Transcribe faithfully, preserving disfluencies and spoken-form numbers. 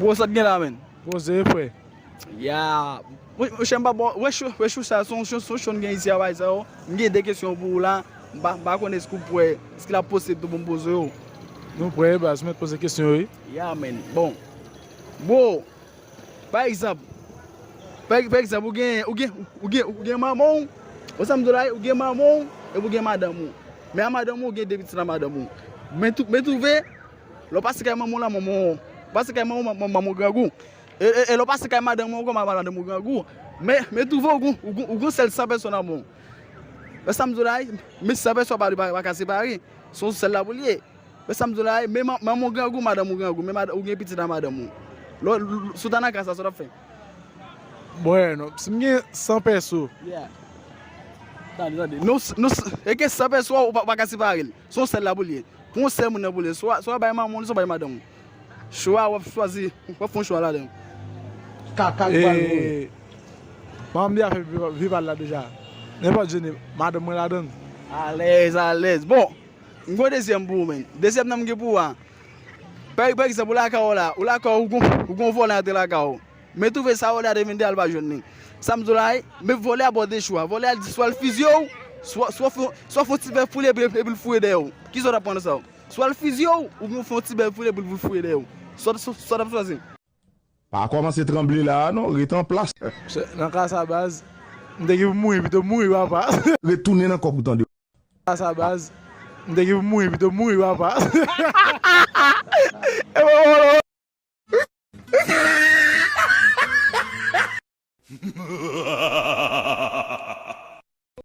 Bro, sa t gen la, menn? Poze, frè. Ya. Wi, monchè, m pa bon. Wè cho, wè cho sa, se yon cho, se yon cho n gen isi a, bay sa yo. M gen de kesyon pou ou la. M pa, m pa konnen èske w prè, èske l ap posib tou pou m poze yo. Nou prè, baz, mèt poze kesyon yo, wi. Ya, menn. Bon. Bro, pa egzanp, pa, pa egzanp, ou gen, ou gen, ou gen, ou gen manman w, ou sa m di w la, ou gen manman w, epi ou gen madanm ou. Men a madanm ou, ou gen de pitit a madanm ou. Men tou, men twouve, lè w pase kay manman w la, manman w, pase kay manman w, manman w grangou. E, e, e lè w pase kay madanm ou ankò, madanm ou grangou. Men, men twouve ou gon, ou gon, ou gon sèl san pèsòn nan men w. Wè sa m di w la, men san pèsòn pa, pa, pa ka separe. Se yon sèl la pou l ye. Wè sa m di w la, men manman w grangou, madanm ou grangou, men ou gen pitit a madanm ou. Lè w, si w ta nan ka sa, sa w t ap fè? Bwè, non, si m gen san pèso. Tande, tande. Nou, nou, e ke san pèso a, ou pa, pa ka separe l. Se yon sèl la pou l ye. Pou yon sèl moun nan pou l ye. Swa, swa bay manman w li, swa bay madanm ou. Chwa, w ap chwazi, w ap fè yon chwa ladan. Kaka k pral voye. Manman m deja fè vi pa l la deja. Nenpòt jeni, madanm mwen ladan l. Alèz, alèz. Bon, m gen yon dezyèm pou ou, menn. Dezyèm nan m gen pou ou a. Pa, pa egzanp, ou lakay ou la, ou lakay ou, ou gon, ou gon vòlè antre lakay ou. Men twouve sa vòlè a te vin de al pa jwenn li. Sa m di w la, men vòlè a ba w de chwa. Vòlè a di swa l fizye w, swa, swa fè, swa fè yon ti bèf pou li epi, epi l foure dèyè w. Kisa w t ap pran nan sa? Swa l fizye w, oubyen w fè yon ti bèf pou li epi l foure dèyè w. Sa w t ap chwazi? Pa kòmanse tranble la a non, ret anplas. Nan ka sa baz, m te gen pou mouri pito m mouri papa. Retounen nan kòb ou tande. Sa baz, m te gen pou mouri pito m mouri papa.